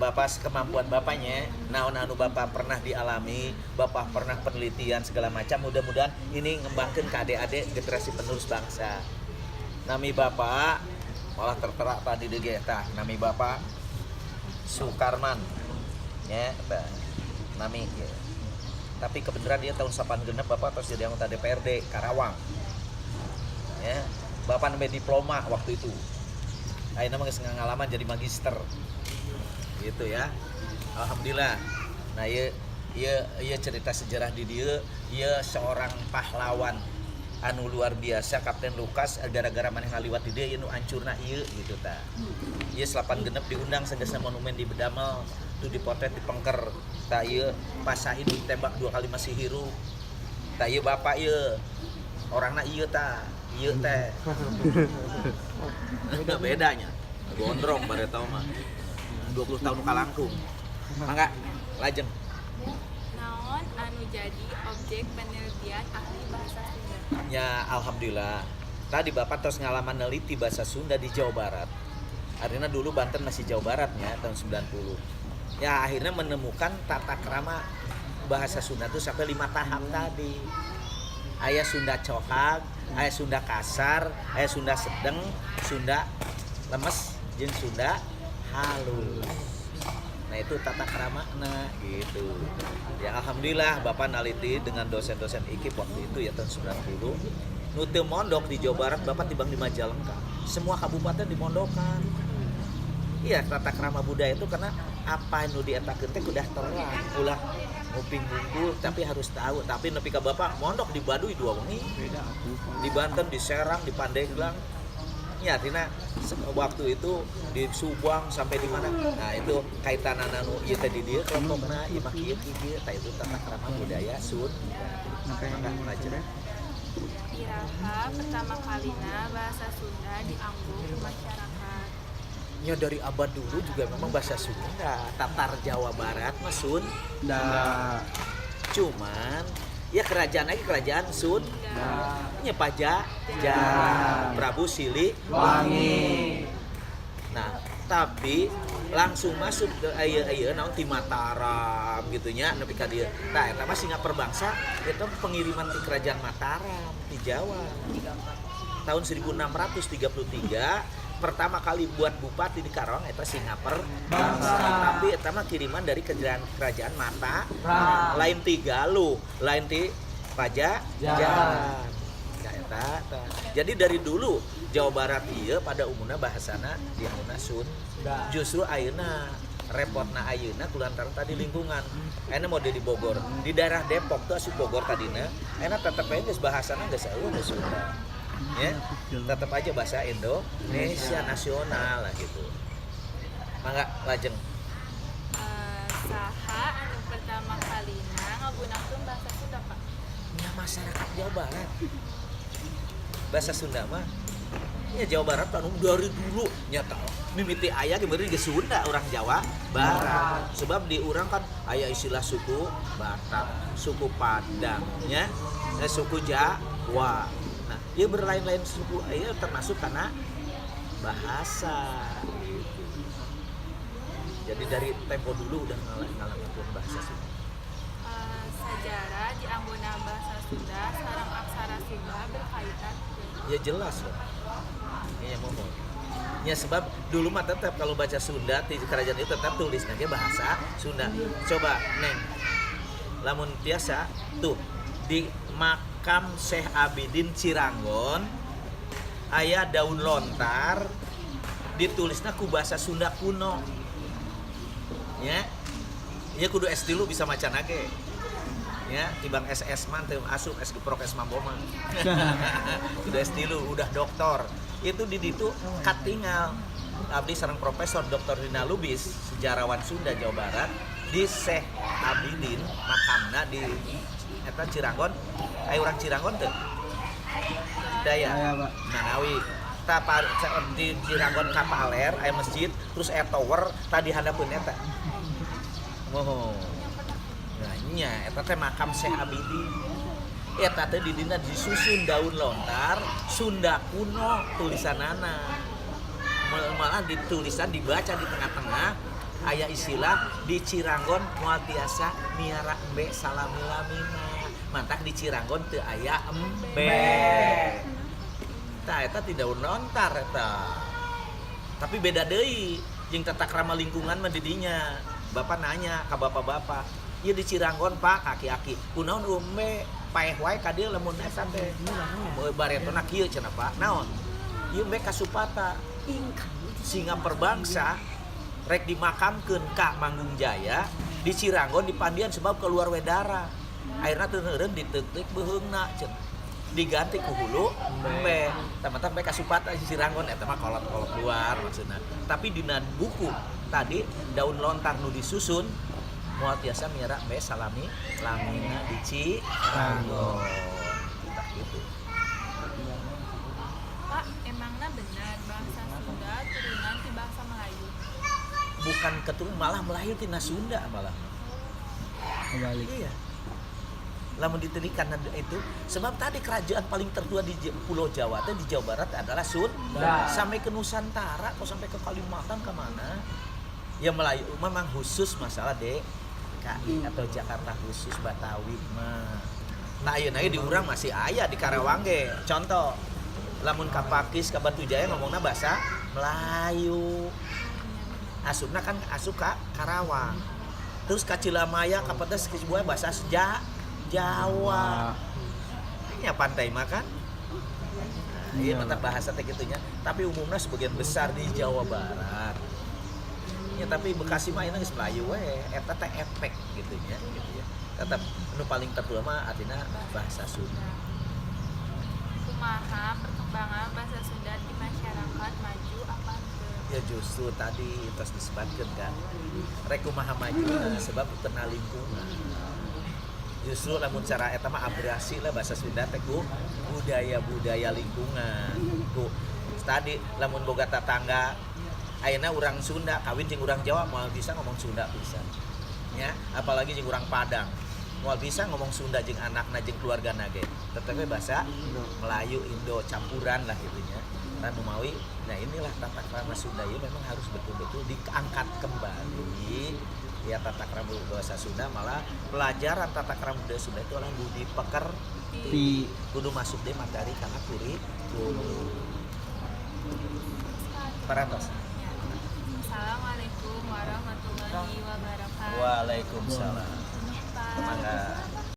Bapak kemampuan bapaknya, naon anu Bapak pernah dialami, Bapak pernah penelitian segala macam, mudah-mudahan ini ngembangkan ke adik-adik generasi penerus bangsa. Nami Bapak malah tertera tadi di tah, nami Bapak Sukarman ya, tah. Nami ya. Tapi kebenaran dia tahun 86 Bapak terus jadi anggota DPRD Karawang ya. Bapak namanya diploma waktu itu, akhirnya mah geus ngalaman jadi magister gitu ya, alhamdulillah. Nah, iya iya iya, cerita sejarah di dia, iya, seorang pahlawan anu luar biasa, Kapten Lukas. Gara-gara maneh ngaliwat di dia ieu nu ancurna ieu gitu ta. Ieu 86 diundang sagesna monumen di bedamel tuh, dipotret di pengker ta. Ieu Pak Said ditembak dua kali masih hirup ta. Ieu bapak ieu orangna ieu ta, ieu teh bedanya gondrong bare tau mah 20 tahun kalangkung. Mangga lajeng. Naon anu jadi objek penelitian ahli bahasa Sunda? Ya, alhamdulillah. Tadi Bapak terus ngalaman neliti bahasa Sunda di Jawa Barat. Artinya dulu Banten masih Jawa Baratnya tahun 90. Ya, akhirnya menemukan tata krama bahasa Sunda itu sampai lima tahap tadi. Aya Sunda cohag, aya Sunda kasar, aya Sunda sedeng, Sunda lemes, jeung Sunda halus. Nah, itu tata krama, nah gitu. Ya, alhamdulillah Bapak naliti dengan dosen-dosen IKIP waktu itu ya tahun 90. Nu teu mondok di Jawa Barat Bapak tibang di Majalengka. Semua kabupaten dimondokan. Iya, tata krama budaya itu karena apa nu dietakeun teh udah terang, ulah nguping bungkul tapi harus tahu. Tapi nepi ka Bapak mondok di Baduy 2 wengi, Beda atuh. Di Banten, di Serang, di Pandeglang. Ya, artinya waktu itu di Subang sampai di mana. Nah, itu kaitan anu ieu teh di dieu kelompokna, ieu mah kieu kieu kieu. Tah, itu tata krama budaya Sunda. Sampai Mangga lajeng. Iraha pertama kalina bahasa Sunda dianggo ku masyarakat? Ya, dari abad dulu juga memang bahasa Sunda, Tatar Jawa Barat mah Sunda. Da. Cuman ya kerajaan lagi kerajaan Sunda. Nya Pajajaran, Prabu Sili Wangi. Nah, tapi langsung masuk ke ieu ieu naon ti Mataram gitu nya nepi ka dieu. Tah, eta mah Singaperbangsa itu pengiriman ti kerajaan Mataram di Jawa. Tahun 1633 pertama kali buat bupati di Karawang eta Singaperbangsa. Tapi eta mah kiriman dari kerajaan kerajaan Mata, lain ti Galuh, lain ti Pajajaran. Ya, eta, eta. Jadi dari dulu Jawa Barat iya pada umumnya bahasana diangguna Sun. Justru ayeuna repotna ayeuna kulantaran tadi lingkungan. Ayeuna mau di Bogor, di daerah Depok tuh asup Bogor tadina, ayeuna tetep aja geus bahasana geus euweuh geus Sunda. Ya, tetap aja bahasa Indonesia nasional lah gitu. Mangga lajeng. Saha anu pertama kalina ngagunakeun bahasa Sunda, Pak? Ya, masyarakat Jawa Barat. Bahasa Sunda mah ya Jawa Barat kan dari dulu nyata mimiti aya ge beureun geus Sunda orang Jawa Barat. Sebab di urang kan aya istilah suku Batak, suku Padang ya, suku Jawa. Nah, ya berlain-lain suku ya termasuk karena bahasa gitu. Jadi dari tempo dulu udah ngalamin bahasa Sunda. Sajarah dianggona bahasa Sunda sareng aksara Sunda berkaitan teu? Ya, jelas loh. Iya, mohon. Ya, sebab dulu mah tetap kalau baca Sunda di kerajaan itu tetap tulis nanti bahasa Sunda. Coba Neng, lamun biasa tuh di makam Syekh Abidin Ciranggon aya daun lontar ditulisnya ku bahasa Sunda kuno. Ya. Ya, kudu S3 bisa maca ge. Ya, tibang SS man teu asup S geprok S mambo mah. Kudu S3 udah doktor. Itu di ditu katingal abdi sareng Profesor Dr. Rina Lubis, sejarawan Sunda Jawa Barat, di Syekh Abidin makamna di eta Ciranggon. Aya urang Ciranggon teu? Daya. Aya, Pak. Manawi ta di Ciranggon Kapaler aya masjid terus aya tower tadi handapeun eta. Mohon. Nah, nya eta teh makam Syekh Abidin. Eta teh di dina disusun daun lontar Sunda kuno tulisanana. Malah ditulisan dibaca di tengah-tengah. Aya istilah di Ciranggon moal tiasa miara embe salami-lamina. Mantak di Ciranggon teu aya embe. Tah, eta ti daun lontar eta. Tapi beda deui jeung tata krama lingkungan mah di dinya. Bapak nanya ka bapak-bapak, "Ieu di Ciranggon, Pak, aki-aki. Kunaon embe paeh wae ka dieu lamun eta teh?" Baretona kieu cenah, Pak. Naon? Ieu embe kasupata. Singa perbangsa rek dimakamkeun ka Manggung Jaya di Ciranggon di Pandian sebab keluar we darah. Akhirna teu heureun diteuk-teuk beuheungna cenah. Diganti ku hulu embe. Tah, embe kasupata di Ciranggon eta mah kolot-kolot luar maksudna. Tapi dina buku tadi daun lontar nu disusun moal tiasa miara embe salami lamina di Ciranggon. Tah gitu. Pak, emangnya benar bahasa Sunda turunan ti bahasa Melayu? Bukan keturunan, malah Melayu tina Sunda malah. Kebalik. Iya. Lamun ditelik karena itu sebab tadi kerajaan paling tertua di Pulau Jawa itu di Jawa Barat adalah Sunda. Sampai ke Nusantara kok, sampai ke Kalimantan, kemana? Ya Melayu memang khusus masalah DKI atau Jakarta, khusus Betawi mah. Nah, ayeuna ge di urang masih aya di Karawang ge. Contoh, lamun ka Pakis, ka Batu Jaya ngomongna bahasa Melayu. Asupna kan asup ka Karawang. Terus ka Cilamaya, ka Pedes, ke sebuah bahasa Jawa. Ini pantai mah kan. Nah, iya, Iya. mata bahasa teh gitunya. Tapi umumnya sebagian besar di Jawa Barat. Ya, tapi Bekasi mah ini geus Melayu we, eta teh efek gitu nya, gitu ya. Tetap nu paling tertua mah artinya bahasa Sunda. Kumaha perkembangan bahasa Sunda di masyarakat, maju apa henteu? Ya justru tadi terus disebutkan kan. Rek kumaha maju sebab kena lingkungan. Justru lamun cara eta mah abrasi lah bahasa Sunda teh ku budaya-budaya lingkungan. Ku tadi lamun boga tetangga ayeuna urang Sunda kawin jeung urang Jawa moal bisa ngomong Sunda pisan. Ya, apalagi jeung urang Padang. Moal bisa ngomong Sunda jeung anakna, jeung keluargana ge. Tetep we bahasa Melayu, Indo campuran lah gitu nya. Dan Numawi, nah inilah tata krama Sunda ini memang harus betul-betul diangkat kembali. Ya tata krama bahasa Sunda, malah pelajaran tata krama budaya Sunda itu adalah budi pekerti. Ti. Kudu masuk deh materi karena kurikulum. Parantos. Ya. Assalamualaikum warahmatullahi wabarakatuh. Waalaikumsalam. Pak. Mangga.